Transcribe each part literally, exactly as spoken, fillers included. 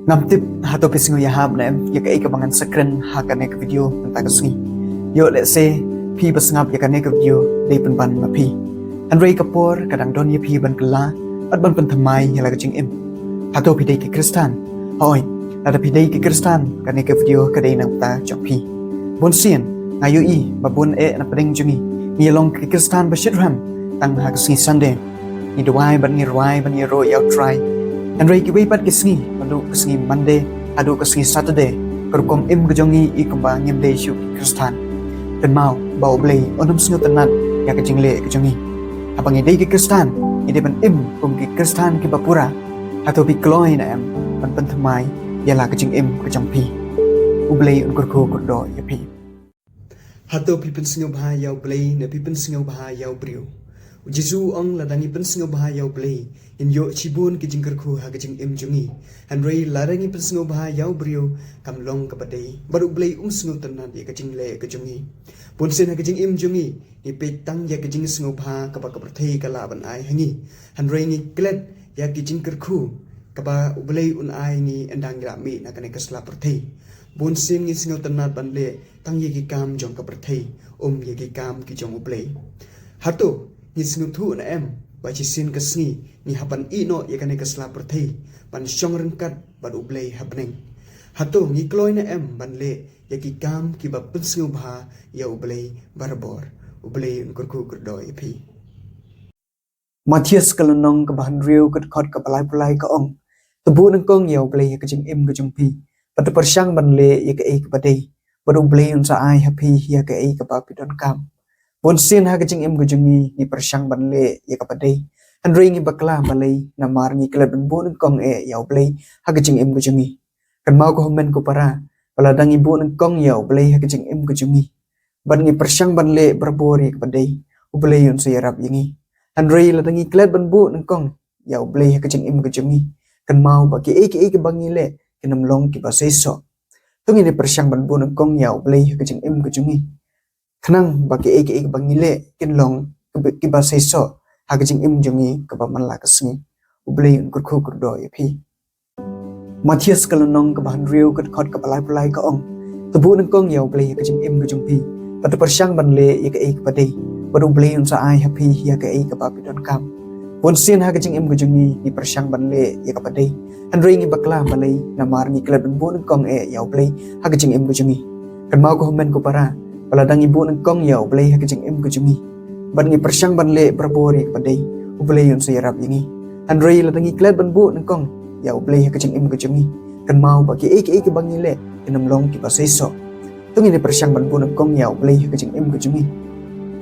Ngam tip hato phi sngew ïahap ne em ïa kaei kaba ngan sa kren ha kane ka video mynta ka sngi. Ïoh lehse phi ba sngap ïa kane ka video dei pynban ma phi. Hynrei ka por ka dang don ïa phi ban kylla bad ban pynthymmai ïa la ka jingim. Hato phi dei ki Khristan? Hooid, lada phi dei ki Khristan, kane ka video ka dei na ka bynta jong phi. Bunsien nga ïohi ba bun eh na pdeng jong ngi ngi ïa long ki Khristan ba shitrhem tang ha ka sngi Sunday. Ngi duwai bad ngi rwai bad ngi ïaroh ïa U Trai. Hynrei kiwei pat ki sngi, naduh ka sngi Monday haduh ka sngi Saturday, ka rukom im ka jong ngi i kumba ngim dei shuh ki Khristan. Kynmaw ba U Blei un ym sngewtynnad ïa ka jingleh ka jong ngi. Haba ngi dei ki Khristan, ngi dei ban im kum ki Khristan kiba pura. Hato phi kloi ne em ban pynthymmai ïa la ka jingim ka jong phi? U Blei un kyrkhu kyrdoh ïa phi. Hato phi pynsngewbha ïa U Blei ne phi pynsngewbha ïa u briew? U Jisu u ong, lada ngi pynsngewbha ïa U Blei, ngin ïoh shibun ki jingkyrkhu ha ka jingim jong ngi. Hynrei lada ngi pynsngewbha ïa u briew, kam long kaba dei, bad U Blei um sngewtynnad ïa ka jingleh ka jong ngi. Bunsien ha ka jingim jong ngi, ngi peit tang ïa ka jingsngewbha kaba ka pyrthei ka lah ban ai ha ngi. Hynrei ngi klet ïa ki jingkyrkhu kaba U Blei un ai ngi ynda ngi lah mih na kane ka sla pyrthei. Bunsien ngi sngewtynnad ban leh tang ïa ki kam jong ka pyrthei, um ïa ki kam ki jong U Blei. Hato ngi sngewthuh ne em ba shisien ka sngi ngi hap ban ïeh noh ïa kane ka sla pyrthei ban shong ryngkat bad U Blei ha bneng? Hato ngi kloi ne em ban leh ïa ki kam kiba pynsngewbha ïa U Blei barabor? U Blei un kyrkhu kyrdoh ïa phi. Mathaios ka lynnong kaba hynriew ka dkhot kaba laiphew lai ka ong, to buh nyngkong ïa U Blei ha ka jingim ka jong phi, bad to pyrshang ban leh ïa kaei kaba dei, bad U Blei un sa ai ha phi ïa kaei kaba phi donkam. Bunsien ha ka jingim ka jong ngi ngi pyrshang ban leh ïa kaba dei, hynrei ngi bakla balei? Namar ngi klet ban buh nyngkong eh ïa U Blei ha ka jingim ka jong ngi. Kynmaw ko hynmen ko para, ba lada ngi buh nyngkong ïa U Blei ha ka jingim ka jong ngi bad ngi pyrshang ban leh barabor ïa kaba dei, U Blei un sa ïarap ïa ngi. Hynrei lada ngi klet ban buh nyngkong ïa U Blei ha ka jingim ka jong ngi, kynmaw ba kiei kiei kiba ngi leh kin ym long kiba seisoh. To ngin ïa pyrshang ban buh nyngkong ïa U Blei ha ka jingim ka jong ngi, khnang ba kiei kiei kiba ngi leh kin long kiba, kiba seisoh ha ka jingim jong ngi kaba man la ka sngi. U Blei un kyrkhu kyrdoh ïa phi. Mathaios ka lynnong kaba hynriew ka dkhot kaba laiphew lai ka ong, to buh nyngkong ïa U Blei ha ka jingim ka jong phi, bad to pyrshang ban leh ïa kaei kaba dei, bad U Blei un sa ai ha phi ïa kaei kaba phi donkam. Bunsien ha ka jingim ka jong ngi ngi pyrshang ban leh ïa kaba dei, hynrei ngi bakla balei? Namar ngi klet ban buh nyngkong eh ïa U Blei ha ka jingim ka jong ngi. Kynmaw ko hynmen ko para, ba lada ngi buh nyngkong ïa U Blei ha ka jingim ka jong ngi bad ngi pyrshang ban leh barabor ïa kaba dei, U Blei un sa ïarap ïa ngi. Hynrei lada ngi klet ban buh nyngkong ïa U Blei ha ka jingim ka jong ngi, kynmaw ba kiei kiei kiba ngi leh kin ym long kiba seisoh. To ngin ïa pyrshang ban buh nyngkong ïa U Blei ha ka jingim ka jong ngi,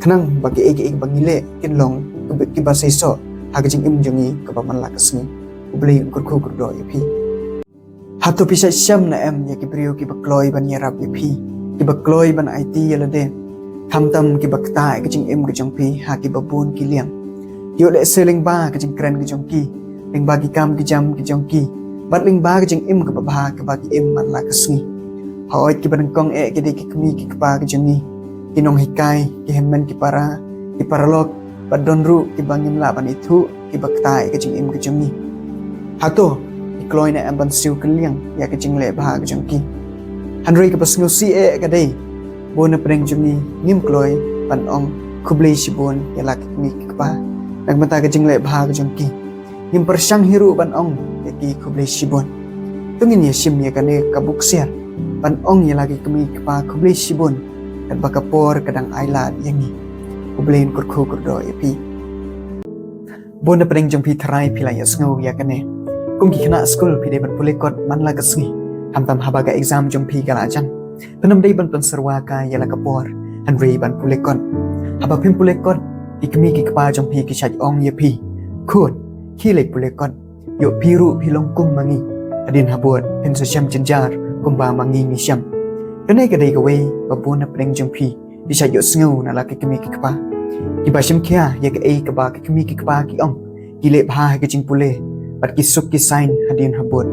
khnang ba kiei kiei kiba ngi leh kin long kiba, kiba seisoh ha ka jingim jong ngi kaba man la ka sngi. U Blei un kyrkhu kyrdoh ïa phi. Hato phi shait shem ne em ïa ki briew kiba kloi ban ïarap ïa phi, kiba kloi ban aiti ïa lade, khamtam kiba ktah ïa ka jingim ka jong phi ha kiba bun ki liang? Ïoh lehse lyngba ka jingkren ka jong ki, lyngba ki kam ki jam ki jong ki, bad lyngba ka jingim kaba bha kaba ki im man la ka sngi. Hooid, kiba nyngkong eh ki dei ki kmie ki kpa ki jong ngi, ki nonghikai, ki hynmen ki para, ki paralok, bad don ruh kiba ngim lah ban ithuh, kiba ktah ïa ka jingim ka jong ngi. Hato ki kloi ne em ban siew kylliang ïa ka jingleh bha ka jong ki? Hynrei kaba sngewsih eh ka dei, bun na pdeng jong ngi ngim kloi ban ong khublei shibun ïa la ki kmie ki kpa na ka bynta ka jingleh bha ka jong ki. Ngim pyrshang hi ruh ban ong ïa ki khublei shibun. To ngin ïa shim ïa kane ka buksiar ban ong ïa la ki kmie ki kpa khublei shibun, katba ka por ka dang ailad ïa ngi. U Blei un kyrkhu kyrdoh ïa phi. Bun na pdeng jong phi tharai phi la ïohsngew ïa kane. Kum ki khynnah skul phi dei ban pule kot man la ka sngi, khamtam haba ka exam jong phi ka la jan. Phin ym dei ban pynsyrwa kai ïa la ka por, hynrei ban pule kot. Haba phim pule kot, ki kmie ki kpa jong phi ki shait ong ïa phi, khun, khie leit pule kot, ïoh phi ruh phi long kum ma ngi. Hadien habud phin sa shem jynjar kumba ma ngi ngi shem. Kane ka dei kawei ba bun na pdeng jong phi ki shait ïohsngew na la ki kmie ki kpa. Kiba shim khia ïa kaei kaba ki kmie ki kpa ki ong, ki leh bha ha ki jingpule bad ki suk ki sain hadien habud.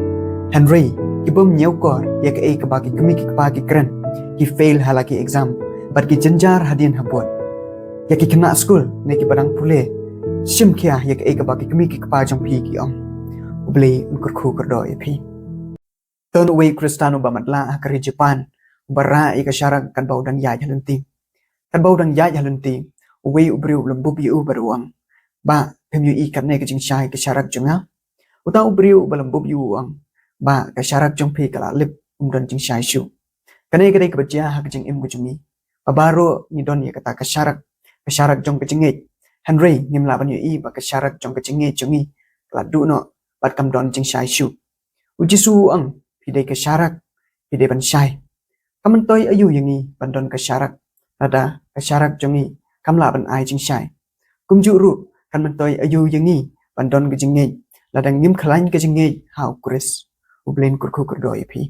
Hynrei ki bym ñiewkor ïa kaei kaba ki kmie ki kpa ki kren, ki fail ha la ki exam bad ki jynjar hadien habud. Ïa ki khynnah skul ne kiba dang pule, shim khia ïa kaei kaba ki kmie ki kpa jong phi ki ong. U Blei un kyrkhu kyrdoh ïa phi. Don uwei u Khristan uba matlah ha ka ri Japan, uba rah ïa ka sharak katba u dang ïaid ha lynti. Katba u dang ïaid ha lynti, uwei u briew u lum bup ïa u bad u ong, "Bah, phim ïohi katne ka jingshai ka sharak jong nga?" Uta u briew uba lum bup ïa u u ong, "Bah, ka sharak jong phi ka la lip, ym don jingshai shuh." Kane ka dei kaba jia ha ka jingim ka jong ngi. Ba baroh ngi don ïa kata ka sharak, ka sharak jong ka jingngeit. Hynrei ngim lah ban ïohi ba ka sharak jong ka jingngeit jong ngi ka la duh noh bad kam don jingshai shuh. U Jisu u ong, "Phi dei ka sharak, phi dei ban shai." Kam myntoi aïu ïa ngi ban don ka sharak lada ka sharak jong ngi kam lah ban ai jingshai? Kumjuh ruh, kam myntoi aïu ïa ngi ban don ka jingngeit lada ngim khlaiñ ka jingngeit ha U Khrist? U Blei un kyrkhu kyrdoh ïa phi.